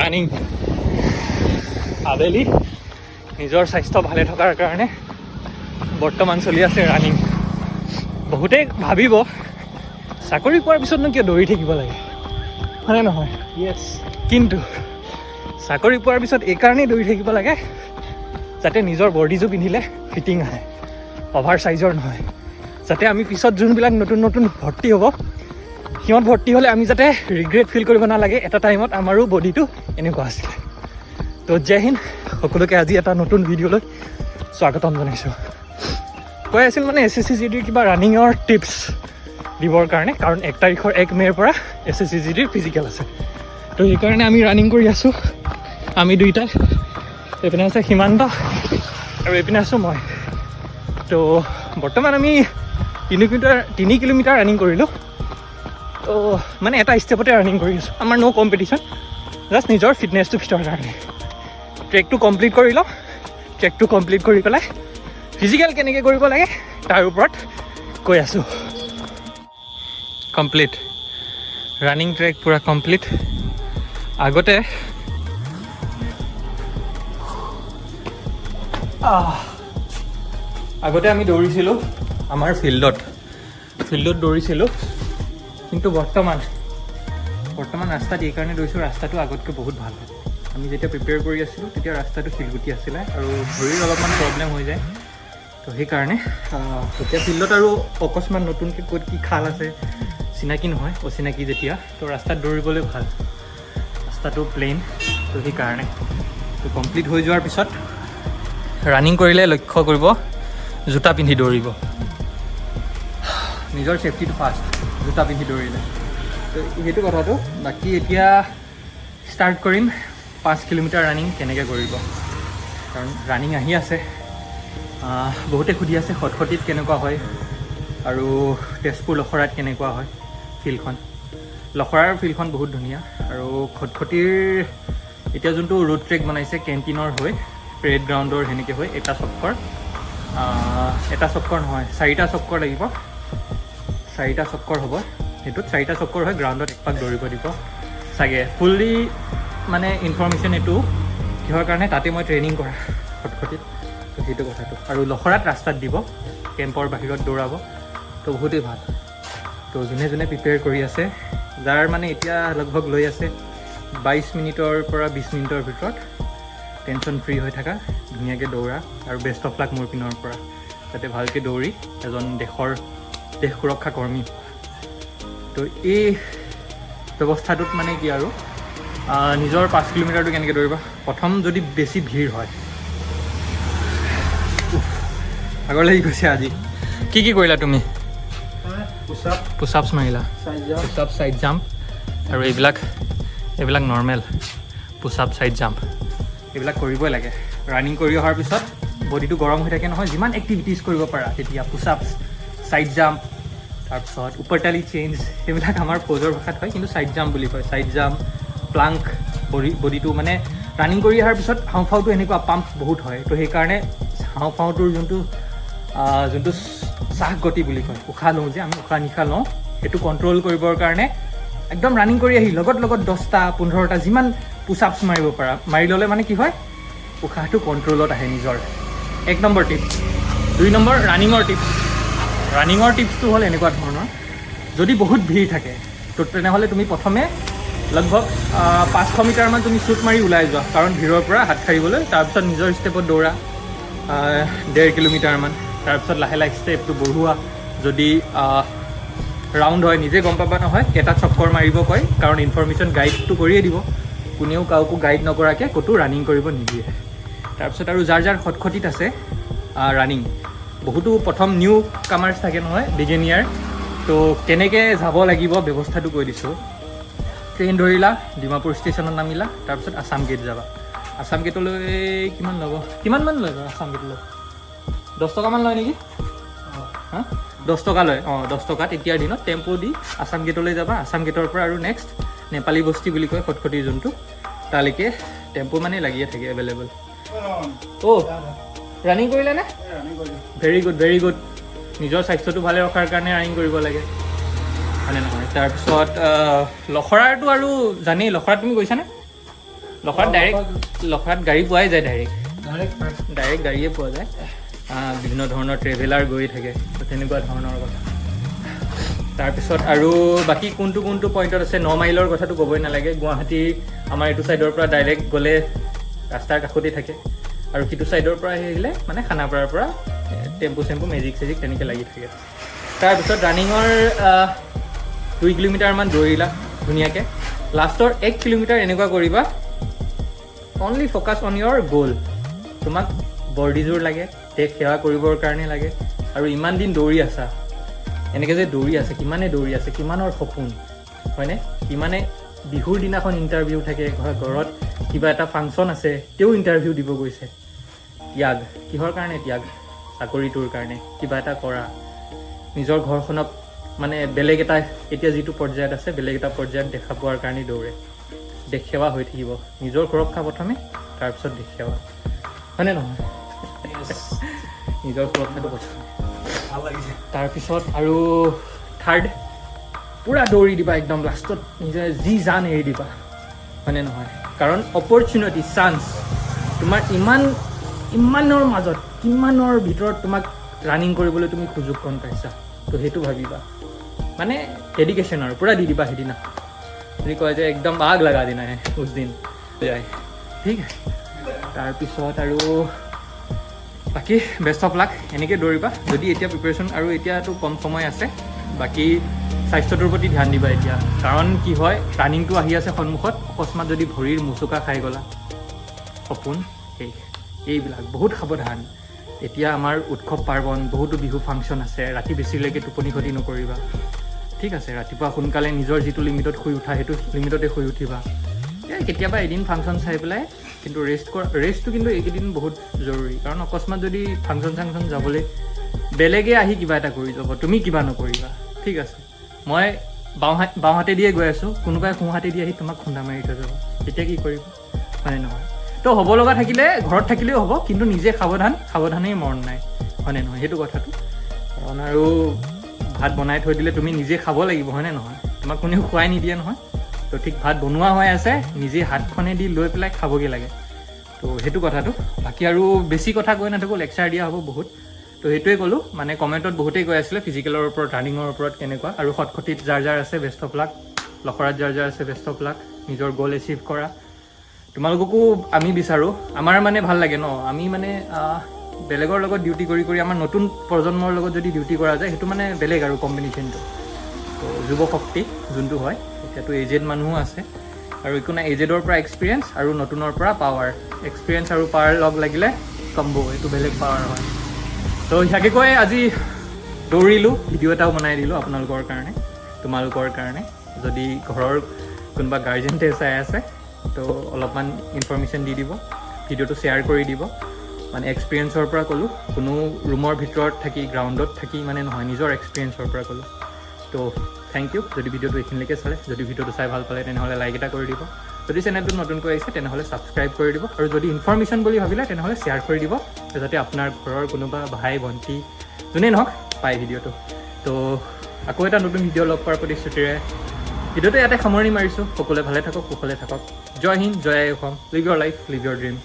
Running. আবেলি নিজৰ স্বাস্থ্য ভালে থকাৰ কাৰণে বৰ্তমান চলি আছে ৰানিং। বহুতেই ভাবিব, চাকৰি পোৱাৰ পিছতনো কিয় দৌৰি থাকিব লাগে, হয়নে নহয়? য়েছ। কিন্তু চাকৰি পোৱাৰ পিছত এইকাৰণেই দৌৰি থাকিব লাগে যাতে নিজৰ বডিযোৰ পিন্ধিলে ফিটিং আহে, অভাৰ চাইজৰ নহয়, যাতে আমি পিছত যোনবিলাক নতুন নতুন ভৰ্তি হ'ব, সিহঁত ভৰ্তি হ'লে আমি যাতে ৰিগ্ৰেট ফিল কৰিব নালাগে, এটা টাইমত আমাৰো বডিটো এনেকুৱা আছিলে। তো জয় হিন্দ সকলোকে, আজি এটা নতুন ভিডিঅ'লৈ স্বাগতম জনাইছোঁ। কৈ আছিল মানে এছএছচি জিডিৰ কিবা ৰানিঙৰ টিপছ দিবৰ কাৰণে, কাৰণ 1 তাৰিখৰ 1 মে'ৰ পৰা এছএছচি জিডিৰ ফিজিকেল আছে। তো সেইকাৰণে আমি ৰানিং কৰি আছোঁ, আমি দুইটাই। এইপিনে আছে সীমান্ত আৰু এইপিনে আছোঁ মই। তো বৰ্তমান আমি 3 কিলোমিটাৰ ৰানিং কৰিলোঁ। তো মানে এটা ষ্টেপতে ৰানিং কৰি আছোঁ। আমাৰ ন' কম্পিটিশ্যন, জাষ্ট নিজৰ ফিটনেছটো ফিটৰ কাৰণে। ট্ৰেকটো কমপ্লিট কৰি লওঁ। ট্ৰেকটো কমপ্লিট কৰি পেলাই ফিজিকেল কেনেকৈ কৰিব লাগে তাৰ ওপৰত কৈ আছোঁ। কমপ্লিট ৰানিং ট্ৰেক পূৰা কমপ্লিট। আগতে আমি দৌৰিছিলোঁ আমাৰ ফিল্ডত দৌৰিছিলোঁ। কিন্তু বৰ্তমান ৰাস্তাত এইকাৰণে দৌৰিছোঁ, ৰাস্তাটো আগতকৈ বহুত ভাল হ'ল। আমি যেতিয়া প্ৰিপেয়াৰ কৰি আছিলোঁ, তেতিয়া ৰাস্তাটো শিলগুটি আছিলে আৰু ভৰিৰ অলপমান প্ৰব্লেম হৈ যায়। তো সেইকাৰণে এতিয়া ফিল্ডত আৰু অকস্মাত নতুনকৈ ক'ত কি খাল আছে চিনাকি নহয়, অচিনাকি যেতিয়া, তো ৰাস্তাত দৌৰিবলৈ ভাল, ৰাস্তাটো প্লেইন। তো সেইকাৰণে তো কমপ্লিট হৈ যোৱাৰ পিছত ৰানিং কৰিলে লক্ষ্য কৰিব, জোতা পিন্ধি দৌৰিব। নিজৰ ছেফটিটো ফাৰ্ষ্ট, জোতা পিন্ধি দৌৰিলে। তো সেইটো কথাটো। বাকী এতিয়া ষ্টাৰ্ট কৰিম 5 কিলোমিটাৰ ৰানিং কেনেকৈ কৰিব, কাৰণ ৰানিং আহি আছে। বহুতে সুধি আছে খটখটিত কেনেকুৱা হয় আৰু তেজপুৰ লখৰাত কেনেকুৱা হয় ফিল্ডখন। লখৰাৰ ফিল্ডখন বহুত ধুনীয়া আৰু খটখটিৰ এতিয়া যোনটো ৰোড ট্ৰেক বনাইছে, কেণ্টিনৰ হৈ, পেৰেড গ্ৰাউণ্ডৰ সেনেকৈ হৈ এটা চক্কৰ, এটা চক্কৰ নহয়, চাৰিটা চক্কৰ লাগিব। চাৰিটা চক্কৰ হ'ব সেইটোত। চাৰিটা চক্কৰ হৈ গ্ৰাউণ্ডত এক পাক দৌৰিব দিব চাগে। ফুল্লি মানে ইনফৰ্মেশ্যন এইটো কিহৰ কাৰণে, তাতে মই ট্ৰেইনিং কৰা খটখটিত। তো সেইটো কথাটো। আৰু লখৰাত ৰাস্তাত দিব, কেম্পৰ বাহিৰত দৌৰাব। তো বহুতেই ভাল। তো যোনে যোনে প্ৰিপেয়াৰ কৰি আছে, যাৰ মানে এতিয়া লগভগ লৈ আছে 22 মিনিটৰ পৰা 20 মিনিটৰ ভিতৰত, টেনশ্যন ফ্ৰী হৈ থাকা, ধুনীয়াকৈ দৌৰা আৰু বেষ্ট অফ লাক মোৰ পিনৰ পৰা, যাতে ভালকৈ দৌৰি এজন দেশৰ দেশ সুৰক্ষা কৰ্মী। তো এই ব্যৱস্থাটোত মানে কি আৰু নিজৰ 5 কিলোমিটাৰটো কেনেকৈ দৌৰিবা? প্ৰথম যদি বেছি ভিৰ হয়, উফ, ভাগৰ লাগি গৈছে। আজি কি কি কৰিলা তুমি? পুছআপ। পুছআপছ মাৰিলা? Side jump. Push-up, side jump আৰু এইবিলাক নৰ্মেল পুছআপ, ছাইড জাম্প, এইবিলাক কৰিবই লাগে। ৰানিং কৰি অহাৰ পিছত বডিটো গৰম হৈ থাকে নহয়, যিমান এক্টিভিটিছ কৰিব পাৰা তেতিয়া পুছআপছ, ছাইড জাম্প, তাৰপিছত উপৰতালি চেঞ্জ, সেইবিলাক আমাৰ ফৌজৰ ভাষাত হয়, কিন্তু ছাইড জাম্প বুলি কয়। ছাইড জাম্প, প্লাংক, বডিটো মানে ৰানিং কৰি অহাৰ পিছত হাওঁফাওঁটো এনেকুৱা পাম্প বহুত হয়। তো সেইকাৰণে হাওঁফাওঁটোৰ যোনটো শ্বাস গতি বুলি কয়, উশাহ লওঁ যে আমি, উশাহ নিশাহ লওঁ, সেইটো কণ্ট্ৰল কৰিবৰ কাৰণে একদম ৰানিং কৰি আহি লগত লগত 10টা, 15টা যিমান পুছআপছ মাৰিব পাৰা মাৰি ল'লে মানে কি হয়, উশাহটো কণ্ট্ৰলত আহে নিজৰ। 1 নম্বৰ টিপছ। 2 নম্বৰ ৰানিঙৰ টিপছ। ৰানিঙৰ টিপছটো হ'ল এনেকুৱা ধৰণৰ, যদি বহুত ভিৰ থাকে তো তেনেহ'লে তুমি প্ৰথমে লগভগ 500 মিটাৰমান তুমি শ্বুট মাৰি ওলাই যোৱা, কাৰণ ভিৰৰ পৰা হাত সাৰিবলৈ। তাৰপিছত নিজৰ ষ্টেপত দৌৰা 1.5 কিলোমিটাৰমান। তাৰপিছত লাহে লাহে ষ্টেপটো বঢ়োৱা। যদি ৰাউণ্ড হয়, নিজে গম পাবা নহয় কেইটা চক্কৰ মাৰিব কয়, কাৰণ ইনফৰমেশ্যন গাইডটো কৰিয়ে দিব। কোনেও কাকো গাইড নকৰাকৈ ক'তো ৰানিং কৰিব নিদিয়ে। তাৰপিছত আৰু যাৰ যাৰ খটখটিত আছে ৰানিং, বহুতো প্ৰথম নিউ কামাৰ্ছ থাকে নহয়, বিগিনিয়াৰ, তো কেনেকৈ যাব লাগিব ব্যৱস্থাটো কৈ দিছোঁ। ট্ৰেইন ধৰিলা, ডিমাপুৰ ষ্টেচনত নামিলা, তাৰপিছত আছাম গেট যাবা। আছাম গেটলৈ কিমান ল'ব? কিমানমান লয় বাৰু আছাম গেটলৈ? 10 টকামান লয় নেকি? হা, 10 টকা লয়। অঁ, 10 টকাত এতিয়াৰ দিনত টেম্পো দি আছাম গেটলৈ যাবা। আছাম গেটৰ পৰা আৰু নেক্সট নেপালী বস্তি বুলি কয় খটখটিৰ যোনটো, তালৈকে টেম্পো মানে লাগিয়ে থাকে এভেইলেবল। অ' running কৰিলেনে? Very good, very good. নিজৰ স্বাস্থ্যটো ভালে ৰখাৰ কাৰণে ৰানিং কৰিব লাগে, হয়নে নহয়? তাৰপিছত লখৰাৰটো আৰু জানেই। লখৰাত তুমি গৈছানে? লখৰাত ডাইৰেক্ট, লখৰাত গাড়ী পোৱাই যায় ডাইৰেক্ট। ডাইৰেক্ট পায়। ডাইৰেক্ট গাড়ীয়ে পোৱা যায়। বিভিন্ন ধৰণৰ ট্ৰেভেলাৰ গৈ থাকে, তো তেনেকুৱা ধৰণৰ কথা। তাৰপিছত আৰু বাকী কোনটো কোনটো পইণ্টত আছে, ন মাইলৰ কথাটো ক'বই নালাগে। গুৱাহাটীৰ আমাৰ এইটো ছাইডৰ পৰা ডাইৰেক্ট গ'লে ৰাস্তাৰ কাষতেই থাকে আৰু সিটো ছাইডৰ পৰা আহিলে মানে খানাপাৰাৰ পৰা টেম্পু চেম্পু, মেজিক চেজিক তেনেকৈ লাগি থাকে। তাৰপিছত ৰানিঙৰ 2 কিলোমিটাৰমান দৌৰিলা ধুনীয়াকৈ, লাষ্টৰ 1 কিলোমিটাৰ এনেকুৱা কৰিবা, only focus on your goal. তোমাক বৰ্দিযোৰ লাগে, দেশ সেৱা কৰিবৰ কাৰণে লাগে। আৰু ইমান দিন দৌৰি আছা, এনেকৈ যে দৌৰি আছে, কিমানে দৌৰি আছে, কিমানৰ সপোন, হয়নে? কিমানে বিহুৰ দিনাখন ইণ্টাৰভিউ থাকে, ঘৰত কিবা এটা ফাংচন আছে, তেওঁ ইণ্টাৰভিউ দিব গৈছে। ত্যাগ কিহৰ কাৰণে? ত্যাগ চাকৰিটোৰ কাৰণে। কিবা এটা কৰা, নিজৰ ঘৰখনক মানে বেলেগ এটা, এতিয়া যিটো পৰ্যায়ত আছে, বেলেগ এটা পৰ্যায়ত দেখা পোৱাৰ কাৰণে দৌৰে। দেশ সেৱা হৈ থাকিব। নিজৰ সুৰক্ষা প্ৰথমে, তাৰপিছত দেশ সেৱা, হয়নে নহয়? নিজৰ সুৰক্ষাটো প্ৰথমে। ভাল লাগিছে। তাৰপিছত আৰু থাৰ্ড, পূৰা দৌৰি দিবা একদম লাষ্টত, নিজে যি জান এৰি দিবা, হয়নে নহয়? কাৰণ অপৰচুনিটি, চান্স তোমাৰ ইমান ইমানৰ মাজত, কিমানৰ ভিতৰত তোমাক ৰানিং কৰিবলৈ তুমি সুযোগকণ পাইছা, তো সেইটো ভাবিবা। মানে ডেডিকেশ্যন আৰু পূৰা দি দিবা সেইদিনা। যদি কয় যে একদম आग लगा देना है उस दिन যায়। ঠিক আছে। তাৰপিছত আৰু বাকী বেষ্ট অফ লাক। এনেকৈ দৌৰিবা। যদি এতিয়া প্ৰিপেৰেশ্যন আৰু এতিয়াতো কম সময় আছে, বাকী স্বাস্থ্যটোৰ প্ৰতি ধ্যান দিবা এতিয়া। কাৰণ কি হয়, ৰানিংটো আহি আছে সন্মুখত, অকস্মাত যদি ভৰিৰ মোচকা খাই গ'লা, সপোন শেষ। এইবিলাক বহুত সাৱধান। এতিয়া আমাৰ উৎসৱ পাৰ্বণ, বহুতো বিহু ফাংচন আছে, ৰাতি বেছিলৈকে টোপনি ক্ষতি নকৰিবা, ঠিক আছে? ৰাতিপুৱা সোনকালে নিজৰ যিটো লিমিটত শুই উঠা, সেইটো লিমিটতে শুই উঠিবা। এই কেতিয়াবা এদিন ফাংচন চাই পেলাই কিন্তু ৰেষ্ট কৰা, ৰেষ্টটো কিন্তু এইকেইদিন বহুত জৰুৰী। কাৰণ অকস্মাত যদি ফাংচন চাংচন যাবলৈ বেলেগে আহি কিবা এটা কৰি যাব, তুমি কিবা নকৰিবা, ঠিক আছে? মই বাওঁহাতে দিয়ে গৈ আছোঁ, কোনোবাই সোঁহাতে দি আহি তোমাক খুন্দা মাৰি থৈ যাব, তেতিয়া কি কৰিবা, হয়নে নহয়? তো হ'ব লগা থাকিলে ঘৰত থাকিলেও হ'ব, কিন্তু নিজে সাৱধান। সাৱধানেই মৰণ নাই, হয়নে নহয়? সেইটো কথাটো। কাৰণ আৰু ভাত বনাই থৈ দিলে তুমি নিজে খাব লাগিব, হয়নে নহয়? তোমাক কোনেও খুৱাই নিদিয়ে নহয়। তো ঠিক ভাত বনোৱা হৈ আছে, নিজে হাতখনে দি লৈ পেলাই খাবগৈ লাগে। তো সেইটো কথাটো। বাকী আৰু বেছি কথা কৈ নাথাকোঁ, লেকচাৰ দিয়া হ'ব বহুত। তো সেইটোৱে ক'লোঁ, মানে কমেণ্টত বহুতেই কৈ আছিলে ফিজিকেলৰ ওপৰত, ৰানিঙৰ ওপৰত কেনেকুৱা। আৰু খটখটিত যাৰ যাৰ আছে, বেষ্ট অফ লাক। লখৰাত যাৰ যাৰ আছে, বেষ্ট অফ লাক। নিজৰ গ'ল এচিভ কৰা। তোমালোককো আমি বিচাৰোঁ। আমাৰ মানে ভাল লাগে ন, আমি মানে বেলেগৰ লগত ডিউটি কৰি কৰি আমাৰ নতুন প্ৰজন্মৰ লগত যদি ডিউটি কৰা যায়, সেইটো মানে বেলেগ আৰু কম্বিনেশ্যনটো। তো যুৱ শক্তি যোনটো হয়, এতিয়াতো এজেড মানুহো আছে আৰু একো নাই। এজেডৰ পৰা এক্সপিৰিয়েঞ্চ আৰু নতুনৰ পৰা পাৱাৰ, এক্সপিৰিয়েঞ্চ আৰু পাৱাৰ লগ লাগিলে কম্ব, এইটো বেলেগ পাৱাৰ হয়। তো ইয়াকে কৈ আজি দৌৰিলোঁ, ভিডিঅ' এটাও বনাই দিলোঁ আপোনালোকৰ কাৰণে, তোমালোকৰ কাৰণে। যদি ঘৰৰ কোনোবা গাৰ্জেণ্টে চাই আছে, তো অলপমান ইনফৰ্মেশ্যন দি দিব, ভিডিঅ'টো শ্বেয়াৰ কৰি দিব। মানে এক্সপিৰিয়েঞ্চৰ পৰা ক'লোঁ, কোনো ৰুমৰ ভিতৰত থাকি, গ্ৰাউণ্ডত থাকি মানে নহয়, নিজৰ এক্সপিৰিয়েঞ্চৰ পৰা ক'লোঁ। তো thank U যদি ভিডিঅ'টো এইখিনিলৈকে চালে। যদি ভিডিঅ'টো চাই ভাল পালে, তেনেহ'লে লাইক এটা কৰি দিব। যদি চেনেলটো নতুনকৈ আহিছে, তেনেহ'লে ছাবস্ক্ৰাইব কৰি দিব। আৰু যদি ইনফৰ্মেশ্যন বুলি ভাবিলে, তেনেহ'লে শ্বেয়াৰ কৰি দিব, যাতে আপোনাৰ ঘৰৰ কোনোবা ভাই ভণ্টি যোনেই নহওক পায় ভিডিঅ'টো। তো আকৌ এটা নতুন ভিডিঅ' লগ পোৱাৰ প্ৰতিশ্ৰুতিৰে ভিডিঅ'টো ইয়াতে সামৰণি মাৰিছোঁ। সকলোৱে ভালে থাকক, কুশলে থাকক। জয় হিন্দ, জয় আই Assam. Live your life, live your dream.